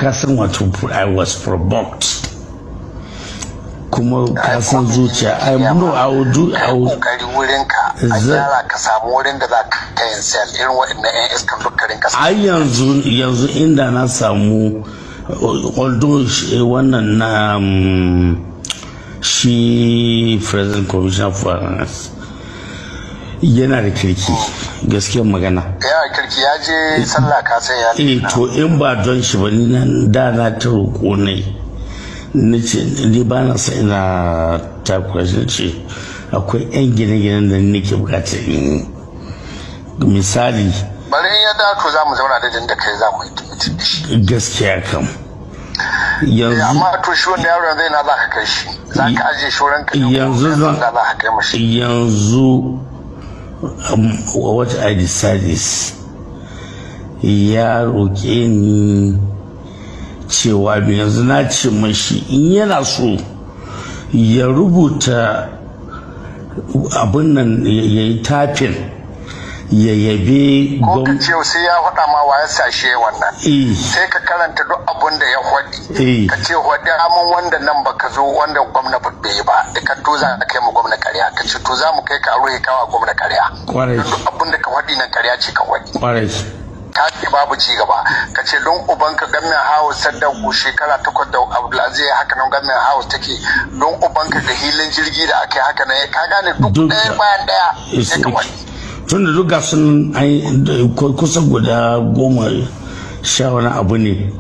Ka san wato, I was provoked, kuma ka san zuciya, I know I will do, I will Kokari wurin ka a gyara, ka samu wurin da za ka yin cell irin waɗannan 'yan iskan dukkanin ka. Ai yanzu inda na samu, although wannan na shi President Commissioner for Finance yana da kirki, gaskiyar magana. Ya kirki, ya je sallah, ka san ya Eh, to in ba don shi ba, ni nan da na ta roƙo ne, ni ce ni ba na sa ina takura shi, ce akwai 'yan gine-ginen da nake bukatar in yi, misali. Bari in ya dawo za mu zauna da da kai, za mu yi meeting da shi. Gaskiya kam yanzu Amma to shi wanda yaron zai na za ka kai shi, za ka ajiye shi wurin ka ne ko Yanzu da za ka kai mashi? Yanzu what I decide is, ya roƙe ni cewa yanzu na ce mashi in yana so ya rubuta abin nan, ya yi typing, ya yabe Ko ka ce sai ya faɗa ma wa ya sashe wannan. Eh. Sai ka karanta duk abun da ya faɗi. Eh. Ka ce faɗi amin wanda nan baka zo wanda gwamna bai yi ba, da ka to za ka kai mu gwamna karya, ka ce to za mu kai ka a ruhe kawa gwamna karya. Duk abun da ka faɗi nan karya ce ka faɗi. Ka ce babu ci gaba, ka ce don ubanka Government House sadda shekara 8 da Abdulaziz ya haka nan Government House take, don ubanka ga hilin jirgi da aka yi haka nan, ka gane, duk ɗaya bayan ɗaya sai ka faɗi. Tun da duk sun kusa guda 10 wani abu ne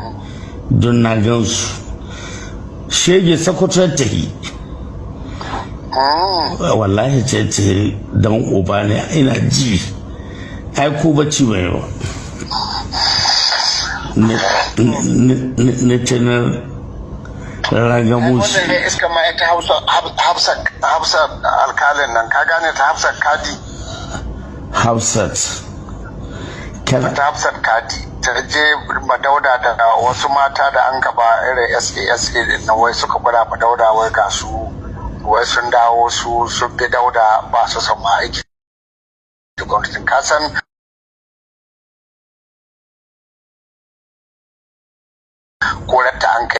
don na gansu, shege Sakwato ta yi, wallahi ce don uba ne ina ji, ai ko bacci bai ba ne ce na ragamo shi. Wannan ne iska ma ita Hafsa, Hafsa alkalin nan, ka gane, ta Hafsat Kadi. Hafsat. Ta Hafsat Kadi ta je Madauda da wasu mata da an gaba irin SASA din nan, wai suka gwada Madauda wai ga su, wai sun dawo, su sun bi Dauda, ba su son ma aiki da gwamnatin, ka san korarta an kai.